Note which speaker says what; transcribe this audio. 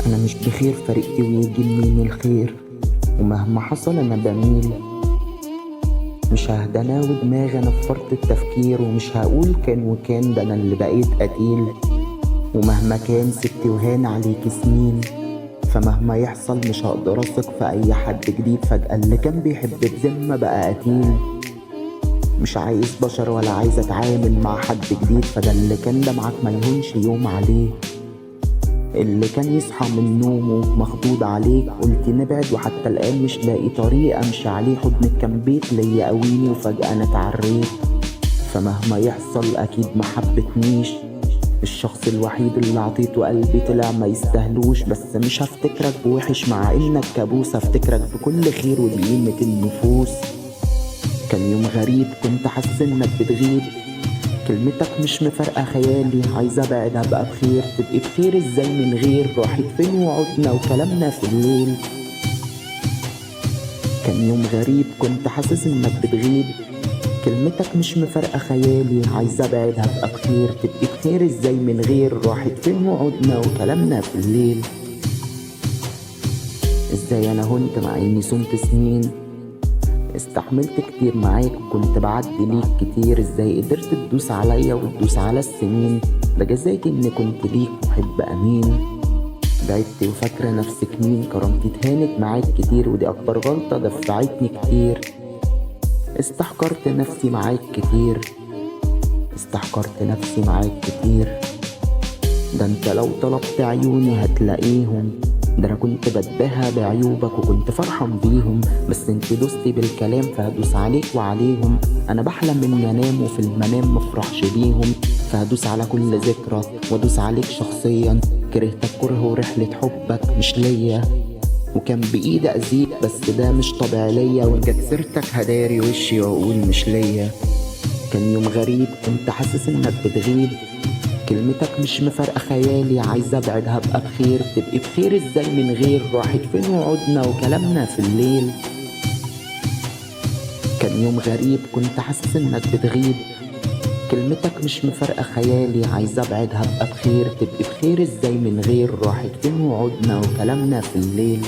Speaker 1: انا مش بخير، فرقتي ويجي منين الخير؟ ومهما حصل انا بميل، مش ههدى انا ودماغي انا في فرط التفكير، ومش هقول كان وكان، ده انا اللي بقيت قتيل. ومهما كان سبت وهان عليك سنين، فمهما يحصل مش هقدر اثق في اي حد جديد. فجأة اللي كان بيحب بذمة بقى قتيل. مش عايز بشر ولا عايز اتعامل مع حد جديد، فده اللي كان ده معاك ما يهونش يوم عليه. اللي كان يصحى من نومه مخضوض عليك، قلت نبعد وحتى الآن مش لاقي طريق أمشي عليه. حضنك كان بيت ليا قويني وفجأة أنا اتعريت. فمهما يحصل أكيد ما حبتنيش، الشخص الوحيد اللي عطيته قلبي طلع ما يستاهلوش. بس مش هفتكرك بوحش مع إنك كابوس، هفتكرك بكل خير ودي قيمة النفوس. كان يوم غريب كنت حاسس إنك بتغيب، كلمتك مش مفارقة خيالي. عايز ابعد هبقى بخير، تبقي بخير ازاي من غير؟ راحت فين وعدنا وكلامنا في الليل؟ كان يوم غريب كنت حاسس انك بتغيب، كلمتك مش مفارقة خيالي. عايز ابعد هبقى بخير، تبقي بخير ازاي من غير؟ راحت فين وعدنا وكلامنا في الليل؟ ازاي انا هنت مع اني صمت سنين، استحملت كتير معاك وكنت بعدي ليك كتير. ازاي قدرت تدوس عليا وتدوس على السنين؟ ده جزاتي اني كنت ليك محب امين. بعدت وفاكرة نفسك مين، كرامتي اتهانت معاك كتير ودي اكبر غلطة دفعتني كتير. استحقرت نفسي معاك كتير، استحقرت نفسي معاك كتير. ده انت لو طلبت عيوني هتلاقيهم، ده انا كنت بتباهى بعيوبك وكنت فرحان بيهم. بس انت دوستي بالكلام فهدوس عليك وعليهم. انا بحلم اني انام وفي المنام مفرحش بيهم، فهدوس على كل ذكرى وادوس عليك شخصيا. كرهتك كره ورحلة حبك مش ليا، وكان بإيدي أذيك بس ده مش طبيعي ليا. وإن جت سيرتك هداري وشي وأقول مش ليا. كان يوم غريب كنت حاسس إنك بتغيب، كلمتك مش مفارقة خيالي. عايز ابعد هبقى بخير، تبقي بخير ازاي من غير؟ راحت فين وعدنا وكلامنا في الليل؟ كان يوم غريب كنت حاسس انك بتغيب، كلمتك مش مفارقة خيالي. عايز ابعد هبقى بخير، تبقي بخير ازاي من غير؟ راحت فين وعدنا وكلامنا في الليل؟